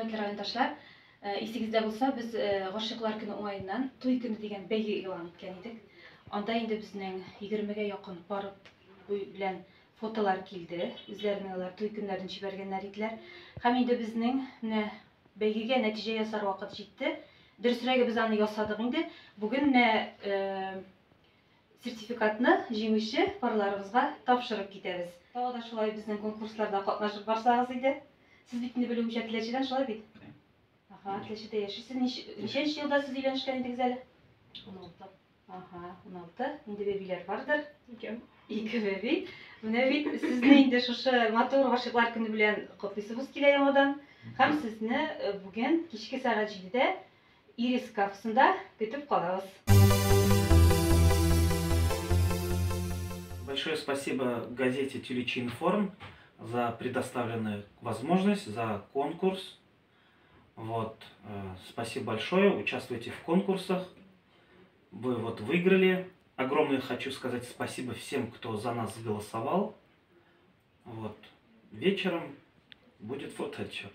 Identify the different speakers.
Speaker 1: Хөрмәтле райондашлар, исегездә булса, без Гашыйклар көне уңаеннан Туй көне дигән бәйге игълан иткән идек. Анда инде безнең 20гә якын пар белән фотолар килде. Үзләренең алар туй көннәрен җибәргәннәр иделәр. Һәм инде безнең менә бәйгегә нәтиҗә ясар вакыт җитте. Дөресрәге, без аны ясадык инде. Бүген менә сертификатны җиңүче парларыбызга тапшырып китәбез. Тагы да шулай безнең конкурсларда катнашып барсагыз иде. Сез бит инде белүемчә Теләчедән, шулай бит? Ага, Теләчедә яшисез. Ничәнче елда сез өйләнешкән идегез әле? 16. Ага, 16. Инде бәбиләр бардыр.
Speaker 2: Ике.
Speaker 1: Ике бәби. Менә бит сезне инде шушы матур гашыйклар көне белән котлыйсыбыз килә яңадан. Һәм сезне бүген кичке сәгать 7-дә Ирис кафесында көтеп калабыз.
Speaker 3: Большое спасибо газете Тюлечи Информ за предоставленную возможность, за конкурс. Вот, спасибо большое, участвуйте в конкурсах. Вы вот выиграли. Огромное хочу сказать спасибо всем, кто за нас голосовал. Вот, вечером будет фотоотчет.